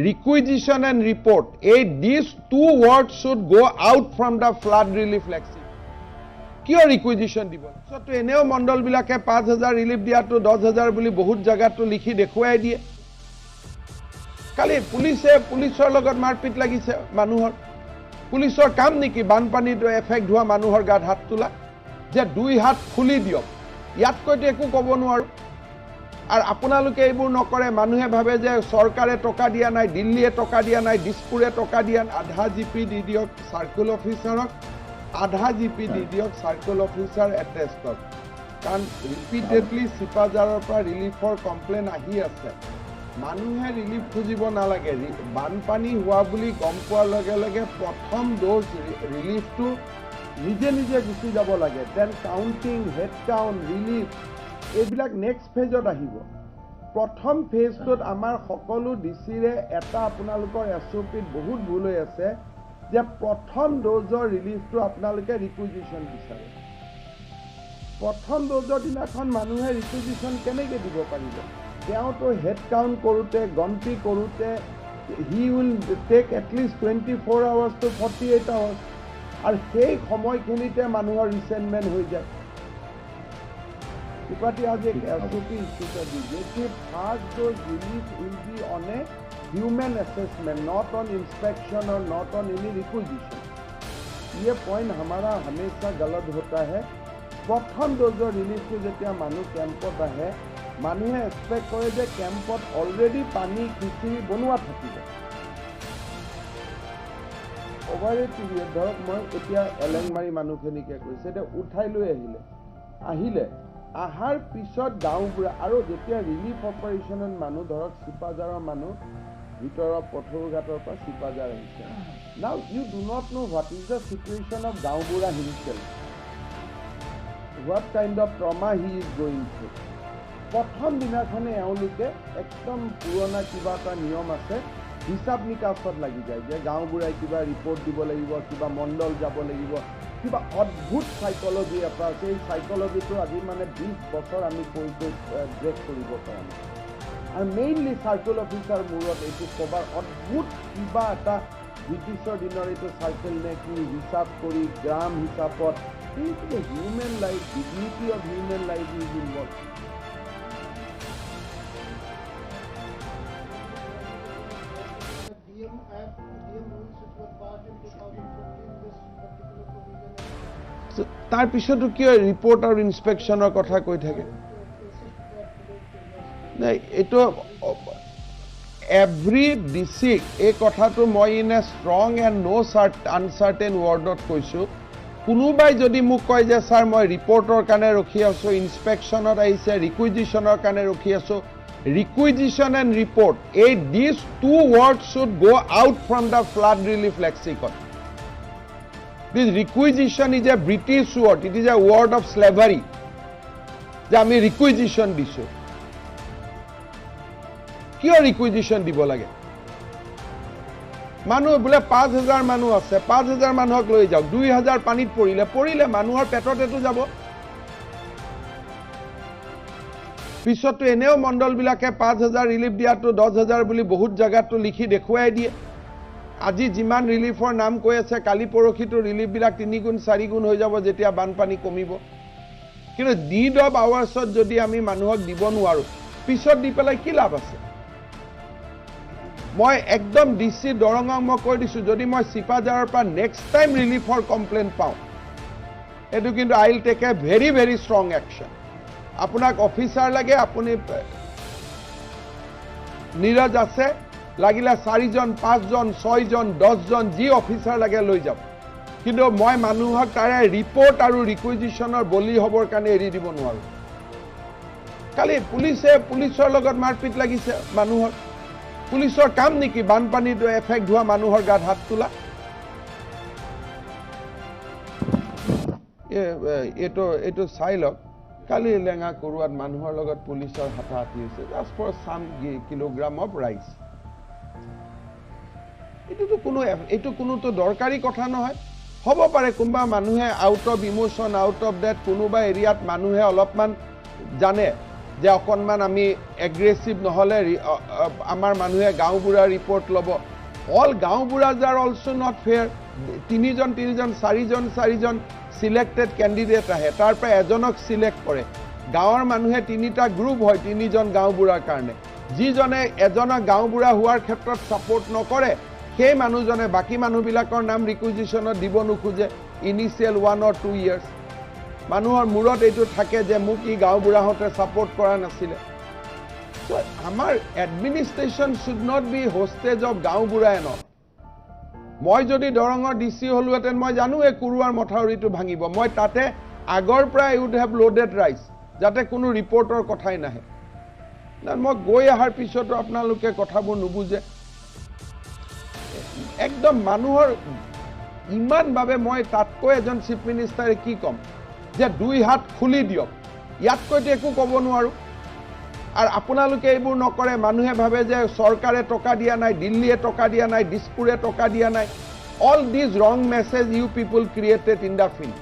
ৰিকুইজিশ্যন and report, এই this two word should go out from the flood relief lexicon. কিয় ৰিকুইজিশ্যন দিব? পিছততো এনেও মণ্ডলবিলাকে 5000 ৰিলিফ দিয়াটো 10,000 বুলি বহুত জেগাতো লিখি দেখুৱাই দিয়ে। কালি পুলিচে পুলিচৰ লগত মাৰপিট লাগিছে মানুহৰ। পুলিচৰ কাম নেকি বানপানীত এফেক্ট হোৱা মানুহৰ গাত হাত তোলা? যে দুই হাত খুলি দিয়ক, ইয়াতকৈতো একো ক'ব নোৱাৰোঁ। আৰু আপোনালোকে এইবোৰ নকৰে, মানুহে ভাবে যে চৰকাৰে টকা দিয়া নাই, দিল্লীয়ে টকা দিয়া নাই, দিছপুৰে টকা দিয়া নাই। আধা জি পি দি দিয়ক চাৰ্কুল অফিচাৰক, আধা জি পি দি দিয়ক চাৰ্কুল অফিচাৰ এটেষ্টক। কাৰণ ৰিপিটেডলি চিপাঝাৰৰ পৰা ৰিলিফৰ কমপ্লেইন আহি আছে। মানুহে ৰিলিফ খুজিব নালাগে। বানপানী হোৱা বুলি গম পোৱাৰ লগে লগে প্ৰথম ড'জ ৰিলিফটো নিজে নিজে গুচি যাব লাগে। Then counting, head count, relief এইবিলাক নেক্সট ফেজত আহিব। প্ৰথম ফেজটোত আমাৰ সকলো ডি চিৰে এটা আপোনালোকৰ এছ অ' পিত বহুত ভুল হৈ আছে যে প্ৰথম ড'জৰ ৰিলিফটো আপোনালোকে ৰিকুইজিশ্যন বিচাৰে। প্ৰথম ড'জৰ দিনাখন মানুহে ৰিকুইজিশ্যন কেনেকৈ দিব পাৰিব? তেওঁতো হেড কাউণ্ট কৰোঁতে, গন্তি কৰোঁতে he will take at least 24 hours to 48 hours, আৰু সেই সময়খিনিতে মানুহৰ ৰিচেণ্টমেণ্ট হৈ যায়। ত্ৰিপাঠী, आज एक एसओपी इश्यू कर दीजिए कि first dose relief will be on a human assessment, not on inspection और not on any requisition. ये पॉइंट हमारा हमेशा गलत होता है। প্ৰথম ড'জৰ ৰিলিফটো যেতিয়া মানুহ কেম্পত আহে, মানুহে এক্সপেক্ট কৰে যে কেম্পত অলৰেডি পানী খিচিৰি বনোৱা থাকিব। অভাৰ এ পিৰিয়ড, ধৰক মই এতিয়া এলেংমাৰী মানুহখিনিকে কৈছে, এতিয়া উঠাই লৈ আহিলে অহাৰ পিছত গাঁওবুঢ়া আৰু যেতিয়া ৰিলিফ অপাৰেশ্যনত মানুহ, ধৰক চিপাঝাৰৰ মানুহ ভিতৰৰ পথৰুঘাটৰ পৰা চিপাঝাৰ আহিছে, now you do not know what is the situation of গাঁওবুঢ়া himself, what kind of trauma he is going through. প্ৰথম দিনাখনে এওঁলোকে একদম পুৰণা কিবা এটা নিয়ম আছে, হিচাপ নিকাচত লাগি যায় যে গাঁওবুঢ়াই কিবা ৰিপৰ্ট দিব লাগিব, কিবা মণ্ডল যাব লাগিব, কিবা অদ্ভুত চাইকলজি এটা আছে। এই চাইকলজিটো আজি মানে 20 বছৰ আমি কৈ কৈ ব্ৰেক কৰিব পৰা নাই। আৰু মেইনলি চাৰ্কুল অফিচাৰ মূৰত এইটো ক'বাৰ অদ্ভুত কিবা এটা ব্ৰিটিছৰ দিনৰ এইটো চাৰ্কেল নে কি হিচাপ কৰি গ্ৰাম হিচাপত, এইটো human life, dignity of human life is involve. DM Act, DM rules which were passed in 2015, this particular provision is তাৰপিছতো কিয় ৰিপৰ্ট আৰু ইনস্পেকশ্যনৰ কথা কৈ থাকে? নাই, এইটো এভৰি ডি চিক এই কথাটো মই in a strong and no uncertain ৱৰ্ডত কৈছোঁ। কোনোবাই যদি মোক কয় যে ছাৰ মই ৰিপৰ্টৰ কাৰণে ৰখি আছোঁ, ইনস্পেকশ্যনত আহিছে, ৰিকুইজিশ্যনৰ কাৰণে ৰখি আছোঁ, ৰিকুইজিশ্যন এণ্ড ৰিপৰ্ট, এই this two word should go out from the flood relief lexicon. This requisition is a British word, it is a word of slavery, যে আমি ৰিকুইজিশ্যন দিছোঁ। কিয় ৰিকুইজিশ্যন দিব লাগে? মানুহ বোলে 5000 মানুহ আছে, 5000 মানুহক লৈ যাওক, 2000 পানীত পৰিলে পৰিলে মানুহৰ পেটতেতো যাব। পিছততো এনেও মণ্ডলবিলাকে 5000 ৰিলিফ দিয়াটো 10,000 বুলি বহুত জেগাতো লিখি দেখুৱাই দিয়ে। আজি যিমান ৰিলিফৰ নাম কৈ আছে, কালি পৰহিতো ৰিলিফবিলাক 3 গুণ 4 গুণ হৈ যাব যেতিয়া বানপানী কমিব। কিন্তু নিড অফ আৱাৰ্ছত যদি আমি মানুহক দিব নোৱাৰোঁ, পিছত দি পেলাই কি লাভ আছে? মই একদম ডি চি দৰঙক মই কৈ দিছোঁ, যদি মই চিপাঝাৰৰ পৰা নেক্সট টাইম ৰিলিফৰ কমপ্লেইন পাওঁ, এইটো কিন্তু I will take a very very strong action. আপোনাক অফিচাৰ লাগে, আপুনি নীৰজ আছে, লাগিলে 4জন 5জন 6জন 10জন যি অফিচাৰ লাগে লৈ যাওক, কিন্তু মই মানুহক তাৰে ৰিপৰ্ট আৰু ৰিকুইজিশ্যনৰ বলি হ'বৰ কাৰণে এৰি দিব নোৱাৰোঁ। কালি পুলিচে পুলিচৰ লগত মাৰপিট লাগিছে মানুহৰ। পুলিচৰ কাম নেকি বানপানীত এফেক্ট হোৱা মানুহৰ গাত হাত তোলা? এইটো চাই লওক। কালি লেঙা কৰোৱাত মানুহৰ লগত পুলিচৰ হাতাহাতি হৈছে, just for some kilogram of rice. এইটোতো কোনো এইটো কোনোতো দৰকাৰী কথা নহয়। হ'ব পাৰে কোনোবা মানুহে out of emotion, out of that কোনোবা এৰিয়াত মানুহে অলপমান জানে। যে অকণমান আমি এগ্ৰেছিভ নহ'লে আমাৰ মানুহে গাঁওবুঢ়া ৰিপৰ্ট ল'ব। All গাঁওবুঢ়াজ are also not fair. তিনিজন তিনিজন, চাৰিজন চাৰিজন চিলেক্টেড কেণ্ডিডেট আহে, তাৰ পৰা এজনক চিলেক্ট কৰে। গাঁৱৰ মানুহে তিনিটা গ্ৰুপ হয় তিনিজন গাঁওবুঢ়াৰ কাৰণে। যিজনে এজনক গাঁওবুঢ়া হোৱাৰ ক্ষেত্ৰত ছাপৰ্ট নকৰে, সেই মানুহজনে বাকী মানুহবিলাকৰ নাম ৰিকুইজিশ্যনত দিব নোখোজে ইনিচিয়েল 1 or 2 years. মানুহৰ মূৰত এইটো থাকে যে মোক ই গাঁওবুঢ়াহঁতে ছাপৰ্ট কৰা নাছিলে। চ' আমাৰ administration should not be hostage of গাঁওবুঢ়া and all. মই যদি দৰঙৰ ডি চি হ'লোহেঁতেন, মই জানো এই কুৰুৱাৰ মথাউৰিটো ভাঙিব, মই তাতে আগৰ পৰাই উড have loaded rice, যাতে কোনো ৰিপৰ্টৰ কথাই নাহে। মই গৈ অহাৰ পিছতো আপোনালোকে কথাবোৰ নুবুজে একদম। মানুহৰ ইমান বাবে মই তাতকৈ এজন চিফ মিনিষ্টাৰে কি ক'ম যে দুই হাত খুলি দিয়ক, ইয়াতকৈতো একো ক'ব নোৱাৰোঁ। আৰু আপোনালোকে এইবোৰ নকৰে, মানুহে ভাবে যে চৰকাৰে টকা দিয়া নাই, দিল্লীয়ে টকা দিয়া নাই, দিছপুৰে টকা দিয়া নাই। All these wrong message you people created in the field.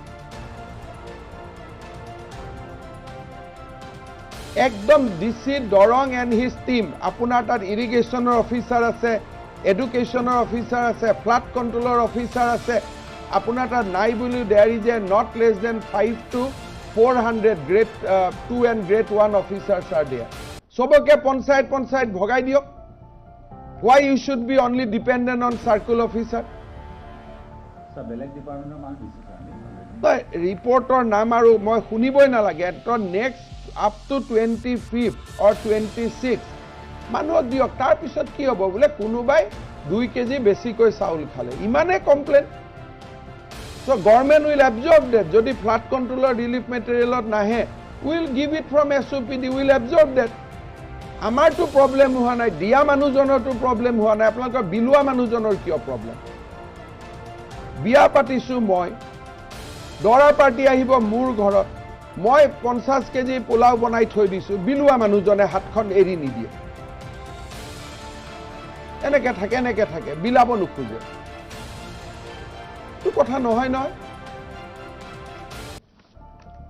একদম DC Darrang and his team, আপোনাৰ তাত ইৰিগেশ্যনৰ অফিচাৰ আছে, এডুকেশ্যনৰ অফিচাৰ আছে, ফ্লাড কণ্ট্ৰলৰ অফিচাৰ আছে। আপোনাৰ তাত নাই বুলিও there is a not less than 5 to 400 grade 2 and grade 1 officers are there. চবকে পঞ্চায়ত পঞ্চায়ত ভগাই দিয়ক। Why you should be only dependent on circle officer? Sir, বেলেগ ডিপাৰ্টমেণ্টৰ মানুহ দিছোঁ ছাৰ আমি। ৰিপৰ্টৰ নাম আৰু মই শুনিবই নালাগে। তো next up to 25th or 26 মানুহক দিয়ক। তাৰপিছত কি হ'ব? বোলে কোনোবাই 2 কেজি বেছিকৈ চাউল খালে, ইমানেই complain. So government will absorb that. যদি ফ্লাড কণ্ট্ৰলৰ ৰিলিফ মেটেৰিয়েলত নাহে, will give it from SOPD, will absorb that. আমাৰতো প্ৰব্লেম হোৱা নাই, দিয়া মানুহজনৰতো প্ৰব্লেম হোৱা নাই, আপোনালোকৰ বিলোৱা মানুহজনৰ কিয় প্ৰব্লেম? বিয়া পাতিছোঁ মই, দৰা পাৰ্টি আহিব মোৰ ঘৰত, মই 50 কেজি পোলাও বনাই থৈ দিছোঁ, বিলোৱা মানুহজনে হাতখন এৰি নিদিয়ে, এনেকে থাকে, এনেকে থাকে, বিলাব নোখোজে। এইটো কথা নহয় নহয়।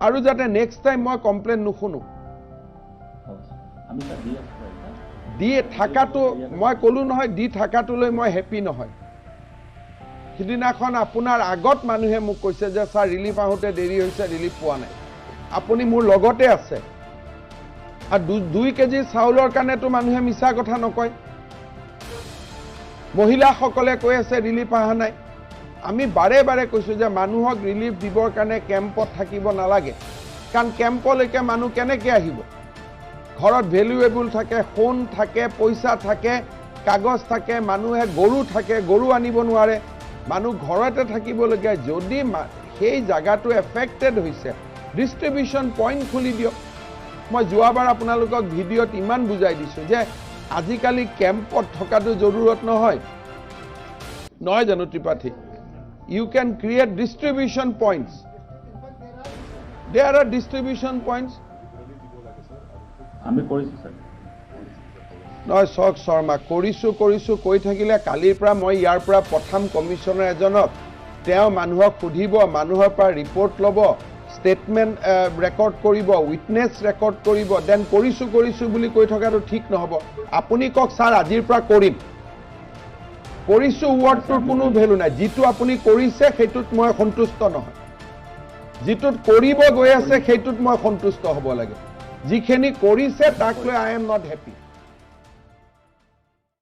আৰু যাতে নেক্সট টাইম মই কমপ্লেইন নুশুনো। হ'ব ছাৰ, আমি ছাৰ দি আছোঁ ছাৰ এতিয়া। দি থকাটো মই ক'লো নহয়, দি থকাটোলৈ মই হেপী নহয়। সিদিনাখন আপোনাৰ আগত মানুহে মোক কৈছে যে ছাৰ, ৰিলিফ আহোঁতে দেৰি হৈছে, ৰিলিফ পোৱা নাই। আপুনি মোৰ লগতে আছে। আৰু 2 কেজি চাউলৰ কাৰণেতো মানুহে মিছা কথা নকয়। মহিলাসকলে কৈ আছে ৰিলিফ অহা নাই। আমি বাৰে বাৰে কৈছোঁ যে মানুহক ৰিলিফ দিবৰ কাৰণে কেম্পত থাকিব নালাগে, কাৰণ কেম্পলৈকে মানুহ কেনেকৈ আহিব? ঘৰত ভেলুৱেবল থাকে, সোণ থাকে, পইচা থাকে, কাগজ থাকে, মানুহে গৰু থাকে, গৰু আনিব নোৱাৰে, মানুহ ঘৰতে থাকিবলগীয়া। যদি সেই জাগাটো এফেক্টেড হৈছে, ডিষ্ট্ৰিবিউশ্যন পইণ্ট খুলি দিয়ক। মই যোৱাবাৰ আপোনালোকক ভিডিঅ'ত ইমান বুজাই দিছোঁ যে আজিকালি কেম্পত থকাটো জৰুৰত নহয়, নহয় জানো Tripathi? You can create distribution points. There are distribution points. আমি কৰিছোঁ ছাৰ। নহয়, চাওক শৰ্মা, কৰিছোঁ কৰিছোঁ কৈ থাকিলে কালিৰ পৰা মই ইয়াৰ পৰা পঠাম কমিশ্যনাৰ এজনক, তেওঁ মানুহক সুধিব, মানুহৰ পৰা ৰিপৰ্ট ল'ব, ষ্টেটমেণ্ট ৰেকৰ্ড কৰিব, উইটনেছ ৰেকৰ্ড কৰিব, then কৰিছোঁ কৰিছোঁ বুলি কৈ থকাটো ঠিক নহ'ব। আপুনি কওক, ছাৰ, আজিৰ পৰা কৰিম। কৰিছোঁ ৱৰ্ডটোৰ কোনো ভেলু নাই। যিটো আপুনি কৰিছে সেইটোত মই সন্তুষ্ট নহয়, যিটোত কৰিব গৈ আছে সেইটোত মই সন্তুষ্ট হ'ব লাগে। যিখিনি কৰিছে তাক লৈ I am not happy.